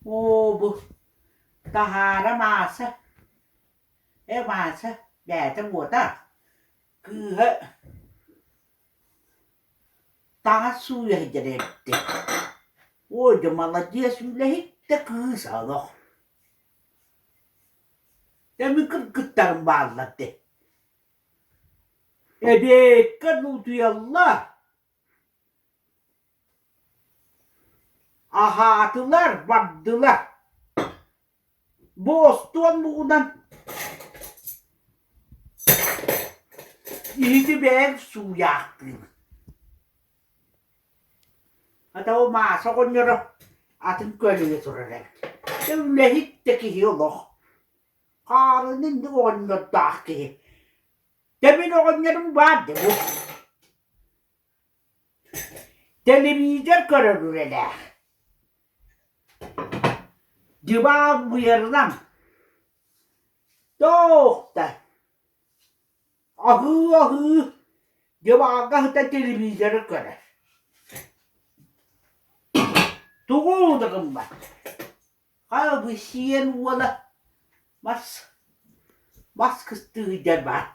Оо, бу таһаара Мааса, ээ Мааса бэйэтэ буотах, кыыһа таҥас сууйа сылдьар эбит Ой, дьэ маладьыас үлэһит да кыыс олох. Дьэ мин кыргыттарым бааллар дии. Эбиэккэ утуйаллар Аһаатылар, бардылар. Бу остуол муҥунан иһити бэйэҥ сууйаахтыыбын. Хата ол Мааса оҕонньоро атын көлүйэ турар эбит. Дьэ үлэһит да киһи олох. Хаарыны инник оҕонньордоох киһи. Дьэ мин оҕонньорум баар дии бу. Телевизор көрөр үлэлээх. Дьыбаан быйарынан туох да аһыы-аһыы дьыбааҥҥа сытан телевизоры көрөр. Тугу да гыммат. Хаа бу сиэн уола мас мас кыстыыдьар баат.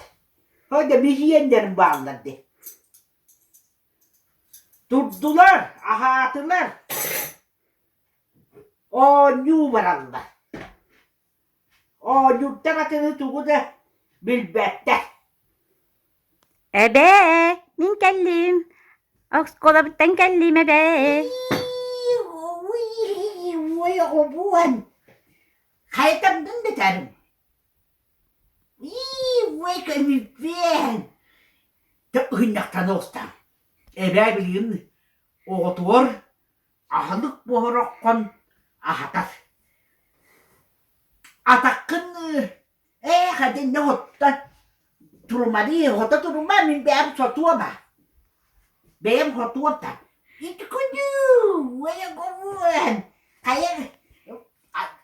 Хойда биһиэннэрим бааллар дии. Турдулар, аһаатылар, оонньуу бараллар. Оонньууртан атыны тугу да билбэттэр. Эбээ, мин кэллим. Оскуолабыттан кэллим эбээ. Уой оҕобуон, хайатардын бүтэрим. Ии, көмүппүөн. Ыһынньахтан оҕустаам. Эбээ билигин оҕотугар аһылык буһароххун аһатар. Атаххын Ээх, итиннэ оттон турумалыы, хото турума, мин бэйэм сотуом аа. Бэйэм хотуом да. Ити күнүү, уойа хайа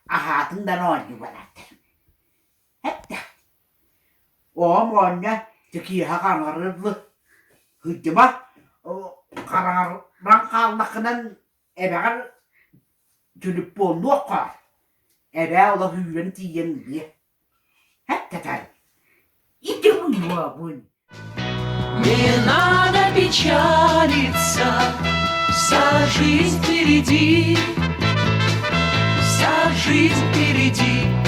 аһаатын да оонньуу барааттар. Эттэ. Оҕом оонньо киэһэ хараҥарырлы сылдьыма, хараҥаран хааллаххынан эбэҕэр түлүппуоннуохха, эбээ олох үүрэн тиийэн ылыа. Эттэтэр, ити уйуобун. Не надо печалиться, вся жизнь впереди, вся жизнь впереди.